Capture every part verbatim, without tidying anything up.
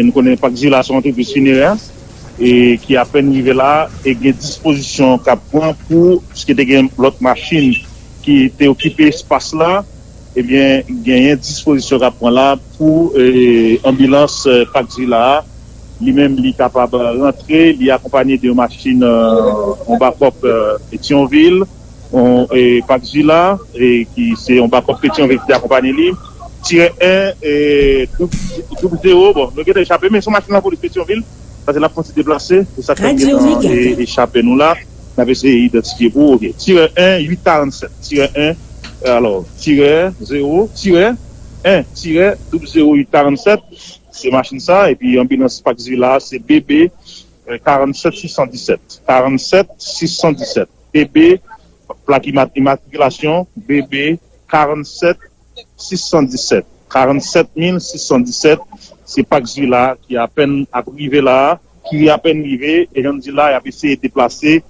Nou konnen Pax Villa se yon antrepriz finerè e ki apèn rive la e gen dispozisyon k ap pran pou, piske te gen lòt machin ki te okipe espas la, ebyen, genyen dispozisyon k ap pran la pou e, anbilans e, Pax Villa a. Li menm, li kapab rantre, li akonpanye de yon machin, e, yon bakòp e, Petyonvil, yon e, Pax Villa, e, ki se yon bakòp Petyonvil ki te akonpanye li. Tirè en, e, doub, doub zewo, bon, nou gentan echape, men se yon machin lapolis Petyonvil, paske l ap fè yon ti deplase, se sa k fè l gentan e, echape nou la. N ap eseye idantifye pou ou, ok. Tirè en, uit karannsèt, tirè en, alò, tirè zewo, tirè en, tirè doub zewo uit karannsèt, se machin sa, epi anbilans Pax Villa a, se B B, e, karannsèt sis san disèt, karannsèt sis san disèt, B B, plak ima-, imatrikilasyon, B B karannsèt sis san disèt, karannsèt mil sis san disèt, se Pax Villa ki apèn ap rive la, ki apèn rive, e jan n di la, y ap eseye deplase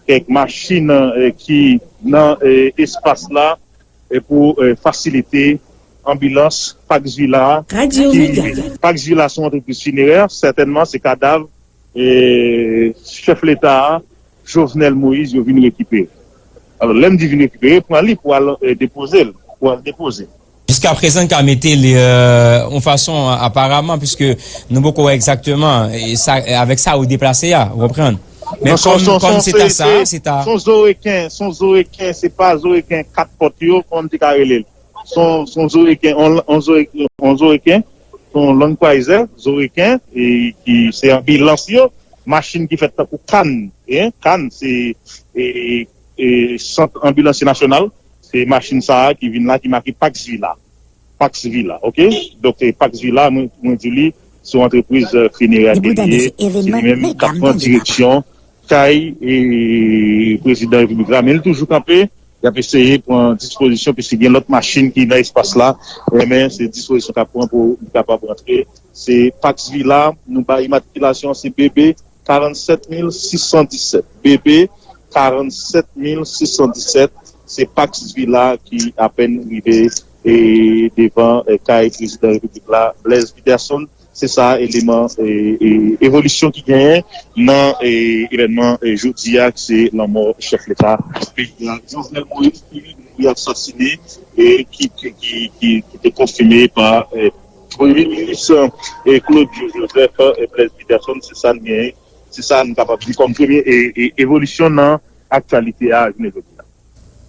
kèk machin e, ki nan e, espas la e, pou e, fasilite anbilans Pax Villa ki rive. Pax Villa se yon antrepriz finerè, sètènman se kadav e, chèf leta a, Jovenel Moïse, yo vin rekipere. Alò, lè m di vin rekipere, pran li pou al e, depoze l, pou al depoze. Jiskaprezan, n ka mete l e, yon fason, aparaman, piske nou poko wè egzakteman e, sa, e, avèk sa yo deplase a, ou konprann? Men kòm, kòm se ta sa, se ta. Se yon zoreken, se yon zoreken, se pa zoreken kat pòt yo, kòman m te ka rele l? Se yon, se yon zoreken, yon, yon zoreken, yon zoreken, se yon Land Cruiser, zoreken, e ki se anbilans yo, machin ki fèt tankou kann, en, kann, se e, e, Sant Anbilansye Nasyonal, se machin sa a ki vin la, ki make Pax Villa. Pax Villa, ok? Donk, e, Pax Villa, mwen, mwen di li, se yon antrepriz e, finerè ke li ye, se li menm k ap pran direksyon kay e, prezidan repiblik la, men li toujou kanpe, y ap eseye pran dispozisyon, piske gen lòt machin ki nan espas la, men se dispozisyon k ap pran pou li kapab rantre. Se Pax Villa, nou bay imatrikilasyon, se B B karannsèt mil sis san disèt, B B karannsèt mil sis san disèt, se Pax Villa ki apèn rive e, devan e, kay prezidan repiblik la, Blaise Peterson. Se sa eleman e, e, evolisyon ki genyen nan e, evènman e, jodi a, ki se lanmò chèf leta peyi a, Jovenel Moïse, ki li mouri asasinen e ki, ki, ki, ki, ki te konfime pa e, Premye minis e, Claude Joseph e, Blaise Peterson. Se sa n genyen, se sa n kapab di kòm premye e, e, evolisyon nan aktyalite a jounen jodi a.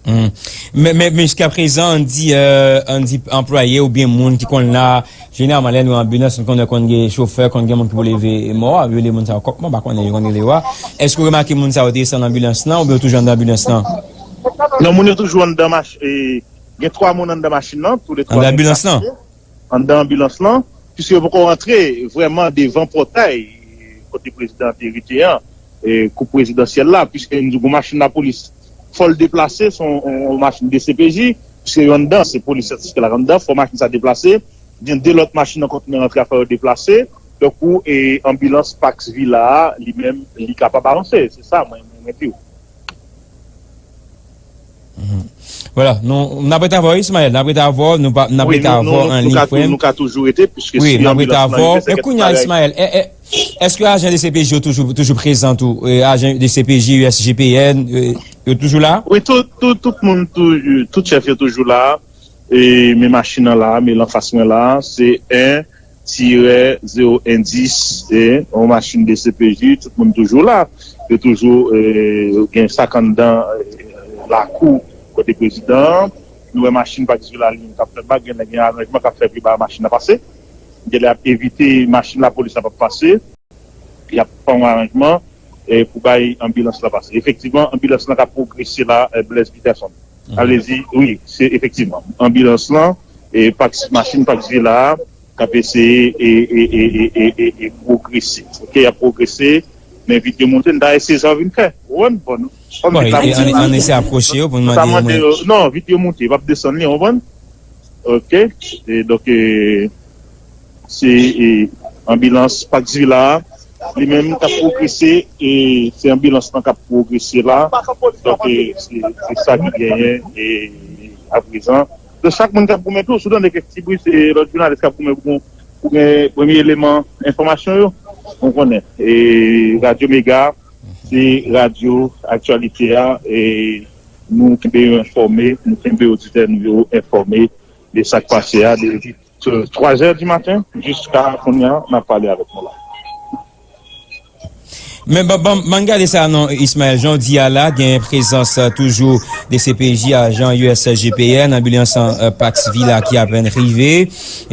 Hmm. Men, men, men jiskaprezan, ann di, e, ann di anplwaye oubyen moun ki konn la, jeneralman, lè nou anbilans, nou konn wè konn gen chofè, konn gen moun ki pou leve mò a, yo rele moun sa yo kòk mò, m pa konnen yo konn rele yo a. Èske w remake moun sa yo desann anbilans lan oubyen yo toujou anndan anbilans lan? Non, moun yo toujou anndan mach-, e, gen twa moun anndan machin nan, toulètwa gen kaske anndan anbilans lan, piske yo poko rantre vrèman devan pòtay kote prezidan te rete an, e, koup prezidansyèl la, piske m di w, gon machin lapolis, fò l deplase, se yon, yon, yon machin D C P J, piske yo anndan, se polis statistik la anndan, fò machin sa deplase, gen de lòt machin ankò ki nan rantre a, fò yo deplase, donk ou, e, anbilans Pax Villa a, li menm, li kapab avanse, se sa mwen, mwen, mwen di w. Mhm. Vwala, nou, n ap ret avè w, Ismaël, n ap ret avè w, nou pa, n ap wi, ret avè w an liy, frè m. Nou ka toujou rete, piske wi, si n ap ret avè w. Men kounye a, Ismaël, e, e, èske ajan D C P J yo toujou, toujou prezan tou? E, ajan D C P J, U S G P N, e, yo toujou la? Wi, tout, tout, tout moun, tou-, tout chèf yo toujou la. E, men machin nan la, men l anfas mwen la, se en tirè zewo en dis, e, yon machin D C P J, tout moun toujou la. Yo toujou, e, gen sak anndan, e, lakou kote prezidan an. Nou wè machin Pax Villa li menm k ap fè bak, genlè gen aranjman k ap fèt pou ba machin nan pase. Genlè y ap evite machin lapolis la p ap pase. Y ap fè yon aranjman, e, pou bay anbilans la pase. Efektivman, anbilans lan ka pwogrese la, e, Blaise Peterson. Mhm. Sa vle di, wi, se efektivman. Anbilans lan, e, Pax, machin Pax Villa a, k ap eseye e, e, e, e, e, e, e pwogrese. Ok, y ap pwogrese, men vit yo monte, n ta eseye sa yo vin fè. Ou konprann? Bon, nou, kòm bon, vit la e, e, monte, ann, ann eseye apwoche yo pou n mande yo, mwen. Non, vit yo monte, yo p ap desann li, ou konprann? Ok, e, donk, e, se, e, anbilans Pax Villa a, li menm k ap pwogrese, e se anbilans lan k ap pwogrese la. Donk, e, se, se sa ki genyen, e, aprezan. Donk, chak moun k ap goumen tou, si w tande kèk ti bri, se lòt jounalis k ap goumen pou, Pou gen premye eleman enfòmasyon yo, nou konnen. E Radyo Mega, se radyo aktyalite a, e nou kenbe yo enfòme, nou kenbe oditè nou yo enfòme de sa k pase a, depi twa zè di maten jiska kounye a, n ap pale avèk nou la. Men ban, ban, ban gade sa non, Ismaël, jan w di a la, gen prezans toujou D C P J, ajan U S G P N, anbilans an Pax Villa ki apèn rive.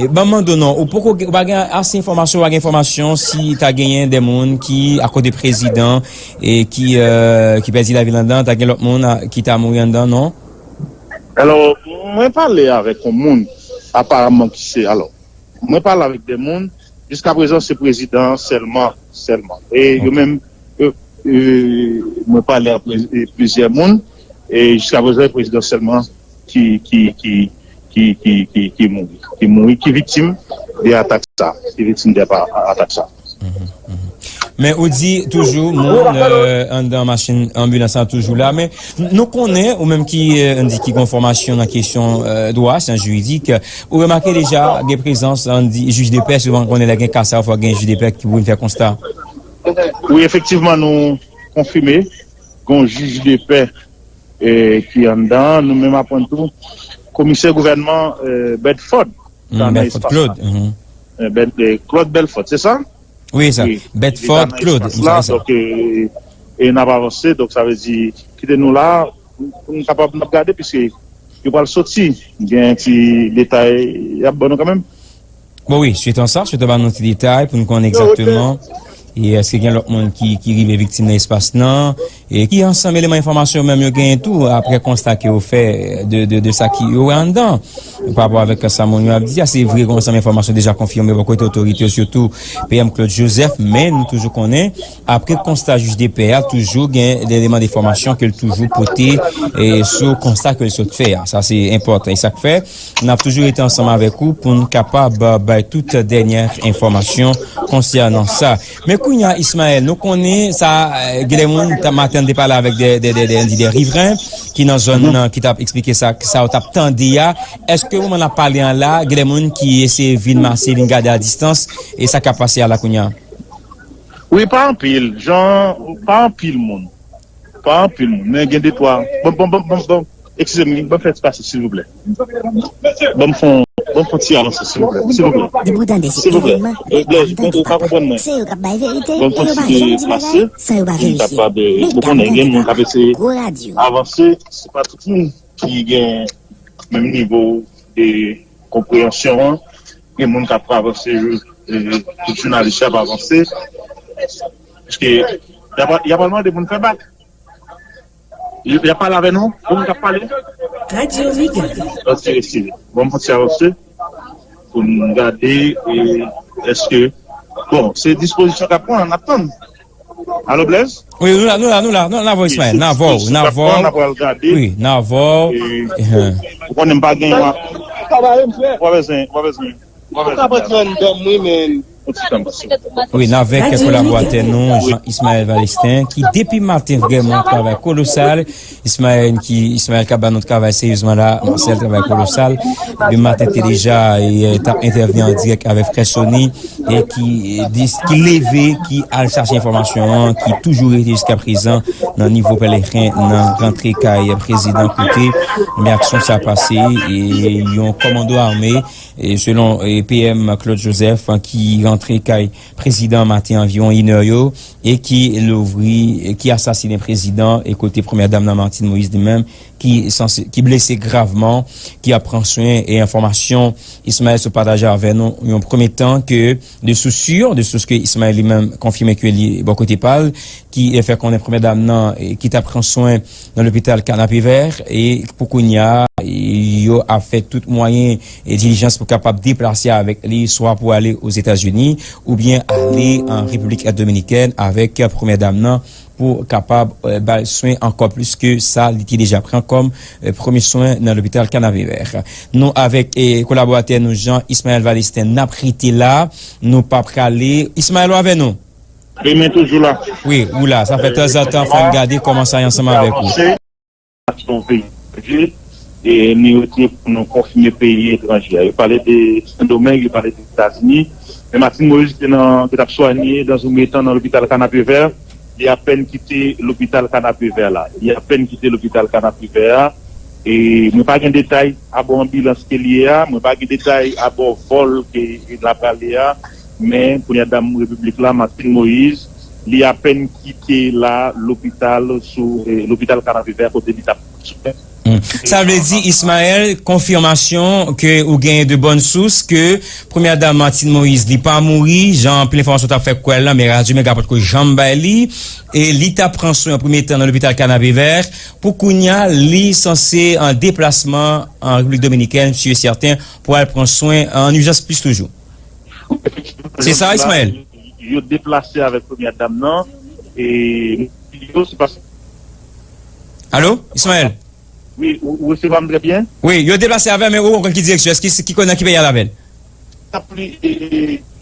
Ban mande w non, ou poko, ou pa gen ase enfòmasyon, ou pa gen enfòmasyon si ta genyen de moun ki akote prezidan e ki, ki pèdi lavi l anndan, ta gen lòt moun ki ta mouri anndan, non? Alò, mwen pale avèk yon moun, aparaman ki se, alò, mwen pale avèk de moun, jiska prezan se prezidan sèlman, sèlman. E yo menm, mwen pale ak plizyè moun, e jiska prezan se prezidan sèlman ki, ki, ki, ki, ki, ki, ki mouri, ki mouri, ki viktim de atak sa, ki viktim de atak sa. Men ou di toujou moun anndan machin anbilans lan toujou la, men nou konnen ou menm ki ann di ki gen fòmasyon nan kesyon dwa, syans jiridik, ou remake deja gen prezans ann di jij de pè, souvan konnen lè gen ka sa yo fò gen jij de pè ki pou vin fè konsta. Wi, efektivman nou konfime gen yon jij de pè ki anndan, nou menm aprann tou komisè gouvènman Bedford. Bedford Claude. Claude Belfort, se sa? Wi, sa. Bedford Claude. Donk, e n ap avanse, donk sa vle di kite nou la pou nou kapab n ap gade piske yo pral soti, gen ti detay y ap ban nou kanmenm. Bon wi, swete sa, swete ban nou ti detay pou nou konnen egzakteman e èske gen lòt moun ki, ki rive viktim nan espas nan, e ki ansanm eleman enfòmasyon menm yo genyen tou, apre konsta ke yo fè de, de, de sa ki yo wè anndan. Pa rapò avèk sa moun yo ap di a, se vre gen ansanm enfòmasyon deja konfime bò kote otorite yo, sitou P M Claude Joseph, men nou toujou konnen, apre konsta jij de pè a, toujou gen eleman enfòmasyon ke l toujou pote sou konsta ke l sot fè a. Sa se enpòtan. E sa k fè n ap toujou rete ansanm avèk ou pou n kapab bay tout dènyè enfòmasyon konsènan sa. Men kounye a, Ismaël, nou konnen sa, gen de moun, maten an te pale avèk de, de, de, de, de rivren ki nan zòn nan, ki t ap eksplike sa, sa yo t ap tande a. Èske moman n ap pale an la, gen de moun ki eseye vin mase, vin gade a distans, e sa k ap pase a la kounye a? Wi, pa anpil, jan, pa anpil moun. Pa anpil moun, men gen de twa. Bon, bon, bon, bon, bon. Eskize m, ban m fè ti pase, silvouplè. Ban m fè yon, ban m fè yon ti avanse, silvouplè. Silvouplè. Silvouplè. Blaise, ou pa konprann mwen. Ban m fè yon ti pase pou m kapab, ou konnen, gen moun k ap eseye avanse, se pa tout moun ki gen menm nivo de konpreyansyon an. Gen moun k ap avanse, tout jounalis yo ap avanse. Paske y ap, y ap mande pou n fè bak. Y ap pale avè nou, pou moun k ap pale. Radyo Mega. Ok, eskize. Bon, m fè ti avanse pou n gade, e, èske, bon, se dispozisyon k ap pran, n ap tann. Alo, Blaise? Wi, nou la, nou la, nou la, nou la, n avè w, Ismaël, n avè w, n avè w. Wi, n avè w. Ou konnen m pa gen, w pa bezwen, w pa bezwen. Ou ka pran ti anndan m wi, men. Wi, n avèk kolaboratè nou, Jean Ismaël Valestin, ki depi maten vrèman travay kolosal. Ismaël ki, Ismaël k ap ba nou travay seryezman la, Marcel travay kolosal. Depi maten te deja, e, t ap entèvni an dirèk avèk frè Sony, e ki, e, dis-, ki leve, ki al chache enfòmasyon an, ki toujou rete jiska prezan nan nivo pèleren, nan rantre kay prezidan kote men aksyon sa pase, e yon kòmando ame, e selon, e, P M Claude Joseph, ki rantre kay prezidan maten anviwon inè yo, e ki louvri, e ki asasinen prezidan, e kote premyè dam nan Martine Moïse li menm, ki sanse, ki blese gravman, ki ap pran swen, e enfòmasyon Ismaël sot pataje avè nou yon premye tan ke de sous sur, de sous ke Ismaël li menm konfime ke li bò kote pa l, ki fè konnen premyè dam nan, e, ki t ap pran swen nan lopital Kanapevè, e pou kounye a, e, yo ap fè tout mwayen e dilijans pou kapab deplase avèk li, swa pou ale Ozetazini, oubyen ale an Repiblik Dominikèn avèk premyè dam nan, pou kapab, e, ba l swen ankò plis ke sa li te deja pran kòm, e, premye swen nan lopital Kanapevè. Nou avèk, e, kolaboratè nou Jean Ismaël Valestin, n ap rete la, nou pa prale. Ismaël, ou avè nou? Wi, men toujou la. Wi, ou la. Sa fè tanzantan, fò n gade kòman sa ye ansanm avèk ou. Aksyon peyi. e ni retire pou nou konfime peyi etranje a. Yo pale de Sendomeng, yo pale de Etazini. Men Martine Moïse ki te nan, ki t ap swanye dans un premier temps nan lopital Kanapevè, li apèn kite lopital Kanapevè la. Li apèn kite lopital Kanapevè a. E mwen pa gen detay abò anbilans ke li ye a, mwen pa gen detay abò vòl ke l ap ale a, men premyè dam repiblik la, Martine Moïse, li apèn kite la lopital sou, eh, lopital Kanapevè kote li t ap swen. Hmm. Sa vle di, Ismaël, konfimasyon ke ou genyen de bòn sous ke premyè dam Martine Moïse, li pa mouri, jan anpil enfòmasyon t ap fè kwè l lan, men Radyo Mega potko janm bay li, e li t ap pran swen an premye tan nan lopital Kanapevè. Pou kounye a, li sanse an deplasman an Repiblik Dominikèn, si e sèten, pou al pran swen an ijans plis toujou. Se sa, Ismaël? Yo deplase avèk premyè dam nan, e yo, se pas- Alo, Ismaël? Wi, ou, ou resevwa m trè byen? Wi, yo deplase avè l, men ou konn ki direksyon? Èske se ki kote, nan ki peyi al avè l? Ap li, e,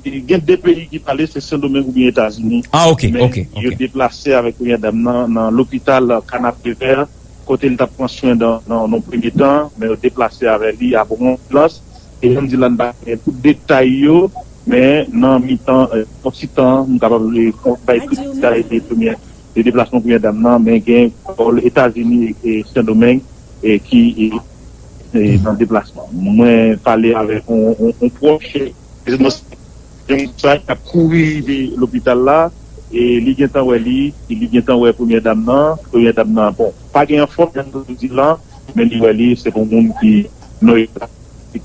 e, gen de peyi ki pale, se Sendomeng oubyen Etazini. Ah, ok, men ok, ok. Yo deplase avèk premyè dam nan, nan lopital Kanapevè, kote li t ap pran swen nan, nan, nan premye tan, men yo deplase avè li apre yon anbilans. E jan m di la, n pa gen tout detay yo, men nan mitan, eh, yon ti tan, m kapab, eh, bay tout detay de premyè, de deplasman premyè dam nan, men gen kò l Etazini e Sendomeng, e ki, e, e, nan deplasman. Mwen pale avèk yon, yon, yon pwòch, e, se yon sa k ap kouri rive lopital la, e li gentan wè li, e li gentan wè premyè dam nan, premyè dam nan, bon, pa gen anfòm, jan nou di la, men li wè li, se yon moun ki nan eta ki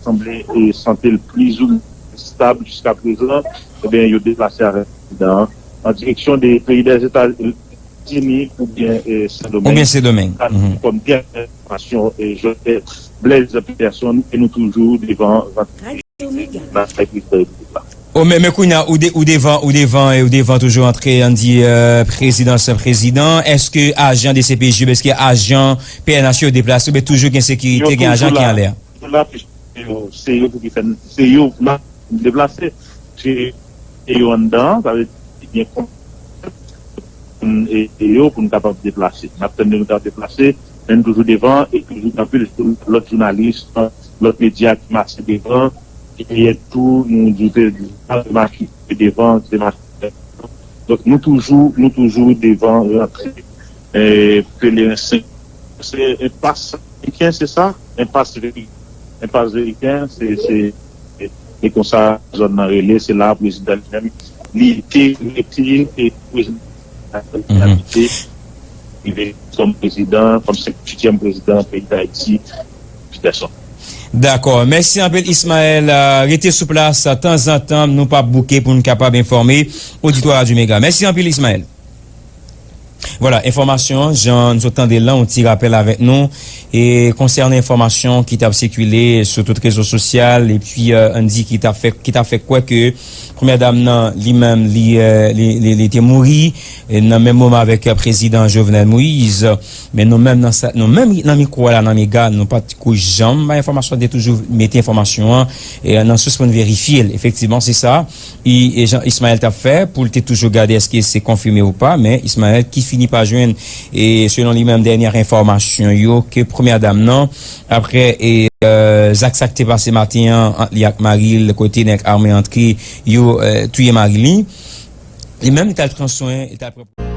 sanble, e, santi l plizoumwen stab jiska prezan, ebyen, yo deplase avèk prezidan an an direksyon de peyi dèzetazini oubyen, e, Sendomeng. Oubyen Sendomeng. Sa, kòm dènye enfòmasyon, e, Joseph Blaise Peterson, e nou toujou devan rantre nan kay prezidan repiblik la. Oh, men, men kounye a, ou, de, ou devan, ou devan, ou devan toujou antre, ann di, euh, prezidans prezidan. Èske ajan D C P J, èske ajan P N H yo deplase, oubyen toujou gen sekirite, gen ajan ki anlè a? Yo toujou la, yo, se yo pou ki fè n, se yo la pou n deplase. Se yo anndan, sa vle di, gen kon-, e, e yo pou n kapab deplase. N ap tann yo, nou kapab deplase, men nou toujou devan, e toujou gen anpil lòt jounalis, lòt medya ki mache devan, ki dèyè tou, nou di te, di, mache devan, ki te mache. Donk, nou toujou, nou toujou devan rantre, e, Pelerin senk. Se enpas Veriken, se sa? Enpas Veri-, enpas Veriken, se, se, e konsa zòn nan rele, se la prezidan li menm, li te rete, e prezidan li abite, li vin kòm prezidan, kòm senk-, senk-, sentuityèm prezidan peyi Dayiti, Peterson. Dakò. Mèsi anpil, Ismaël. Euh, rete sou plas, tanzantan, nou p ap bouke pou n kapab enfòme oditwa Radyo Mega. Mèsi anpil, Ismaël. Vwala, enfòmasyon, jan nou sot tande l lan, yon ti rapèl avèk nou. E konsènan enfòmasyon ki t ap sikile sou tout rezo sosyal, epi, euh, ann di ki t ap fè, ki t ap fè kwè ke premyè dam nan, li menm, li, euh, li, li, li te mouri, e nan menm moman avèk, euh, prezidan Jovenel Moïse. Men nou menm nan sa, nou menm nan mikwo a la, nan Mega, nou pa t ko janm bay enfòmasyon, te toujou mete enfòmasyon an, e, nan sous pou n verifye l. Efektivman, se sa. E, e jan Ismaël t ap fè, pou l te toujou gade èske se konfime ou pa, men Ismaël ki fini pa jwenn, e selon li menm, dènyè enfòmasyon yo, ke premyè dam nan, apre, e, e, zak sa k te pase maten an, ant li ak mari l, kote nèg ame antre, yo, e, touye mari li, li menm, li t al pran swen, li t al pran